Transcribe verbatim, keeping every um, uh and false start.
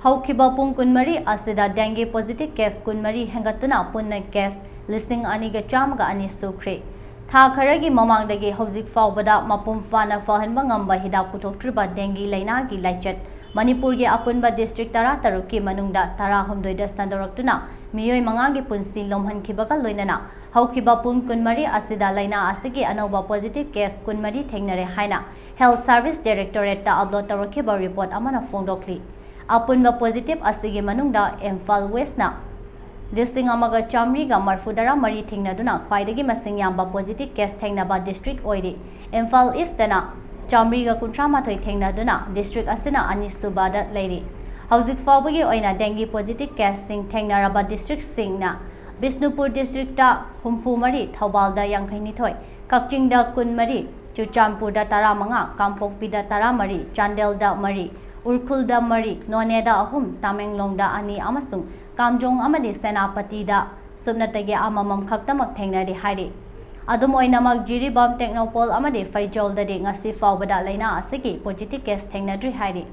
ꯍꯧꯈꯤꯕ ꯄꯨꯡ ꯀꯨꯟꯃꯔꯤ ꯑꯁꯤꯗ dengue positive case ꯀꯨꯟꯃꯔꯤ ꯍꯦꯟꯒꯠꯇꯨꯅ ꯄꯨꯟꯅ case ꯂꯤꯁꯤꯡ ꯑꯅꯤꯒ ꯆꯥꯝꯃꯒ ꯑꯅꯤ ꯁꯨꯈ꯭ꯔꯦ꯫ ꯊꯥ ꯈꯔꯒꯤ ꯃꯃꯥꯡꯗꯒꯤ ꯍꯧꯖꯤꯛ ꯐꯥꯎꯕꯗ ꯃꯄꯨꯡ ꯐꯥꯅ ꯐꯍꯟꯕ ꯉꯝꯕ ꯍꯤꯗꯥꯛ ꯄꯨꯊꯣꯛꯇ꯭ꯔꯤꯕ dengue ꯂꯩꯅꯥꯒꯤ ꯂꯥꯏꯆꯠ ꯃꯅꯤꯄꯨꯔꯒꯤ ꯑꯄꯨꯟꯕ district ꯇꯔꯥꯇꯔꯨꯛꯀꯤ ꯃꯅꯨꯡꯗ ꯇꯔꯥꯍꯨꯝꯗꯣꯏꯗ ꯁꯟꯗꯣꯔꯛꯇꯨꯅ ꯃꯤꯑꯣꯏ ꯃꯉꯥꯒꯤ ꯄꯨꯟꯁꯤ ꯂꯣꯝꯍꯟꯈꯤꯕꯒ ꯂꯣꯏꯅꯅ ꯍꯧꯈꯤꯕ ꯄꯨꯡ ꯀꯨꯟꯃꯔꯤ ꯑꯁꯤꯗ ꯂꯩꯅꯥ ꯑꯁꯤꯒꯤ ꯑꯅꯧꯕ positive case ꯀꯨꯟꯃꯔꯤ ꯊꯦꯡꯅꯔꯦ ꯍꯥꯏꯅ Health Service Directorate ꯇ upload ꯇꯧꯔꯛꯈꯤꯕ report ꯑꯃꯅ ꯐꯣꯡꯗꯣꯛꯂꯤ꯫ ꯑꯄꯨꯟꯕ positive ꯑꯁꯤꯒꯤ ꯃꯅꯨꯡꯗ ꯏꯝꯐꯥꯜ West ꯅ ꯂꯤꯁꯤꯡ ꯑꯃꯒ ꯆꯥꯃꯔꯤꯒ ꯃꯔꯤꯐꯨꯇꯔꯥ ꯃꯔꯤ ꯊꯦꯡꯅꯗꯨꯅ ꯈ꯭ꯋꯥꯏꯗꯒꯤ ꯃꯁꯤꯡ ꯌꯥꯝꯕ positive case ꯊꯦꯡꯅꯕ district ꯑꯣꯏꯔꯤ꯫ ꯏꯝꯐꯥꯜ East ꯇꯅ ꯆꯥꯃꯔꯤꯒ ꯀꯨꯟꯊ꯭ꯔꯥ ꯃꯥꯊꯣꯏ ꯊꯦꯡꯅꯗꯨꯅ district ꯑꯁꯤꯅ ꯑꯅꯤꯁꯨꯕꯗ ꯂꯩꯔꯤ꯫ ꯍꯧꯖꯤꯛ ꯐꯥꯎꯕꯒꯤ ꯑꯣꯏꯅ dengue positive case ꯁꯤꯡ ꯊꯦꯡꯅꯔꯕ district ꯁꯤꯡꯅ ꯕꯤꯁꯅꯨꯄꯨꯔ district ꯇ ꯍꯨꯝꯐꯨ ꯃꯔꯤ, ꯊꯧꯕꯥꯜꯗ ꯌꯥꯡꯈꯩ ꯅꯤꯊꯣꯏ, ꯀꯛꯆꯤꯡꯗ ꯀꯨꯟ ꯃꯔꯤ, ꯆꯨꯔꯆꯥꯟꯄꯨꯔꯗ ꯇꯔꯥꯃꯉꯥ, ꯀꯥꯡꯄꯣꯛꯄꯤꯗ ꯇꯔꯥꯃꯔꯤ, ꯆꯥꯟꯗꯦꯜꯗ ꯃꯔꯤ, ꯎꯈ꯭ꯔꯨꯜꯗ ꯃꯔꯤ, ꯅꯣꯅꯦꯗ ꯑꯍꯨꯝ, ꯇꯃꯦꯡꯂꯣꯡꯗ ꯑꯅꯤ ꯑꯃꯁꯨꯡ ꯀꯥꯝꯖꯣꯡ ꯑꯃꯗꯤ ꯁꯦꯅꯥꯄꯇꯤꯗ ꯁꯨꯞꯅꯇꯒꯤ ꯑꯃꯃꯝ ꯈꯛꯇꯃꯛ ꯊꯦꯡꯅꯔꯤ ꯍꯥꯏꯔꯤ꯫ ꯑꯗꯨꯝ ꯑꯣꯏꯅꯃꯛ ꯖꯤꯔꯤꯕꯥꯝ, ꯇꯦꯡꯅꯧꯄꯜ ꯑꯃꯗꯤ ꯐꯩꯖꯣꯜꯗꯗꯤ ꯉꯁꯤ ꯐꯥꯎꯕꯗ ꯂꯩꯅꯥ ꯑꯁꯤꯒꯤ positive case ꯊꯦꯡꯅꯗ꯭ꯔꯤ ꯍꯥꯏꯔꯤ꯫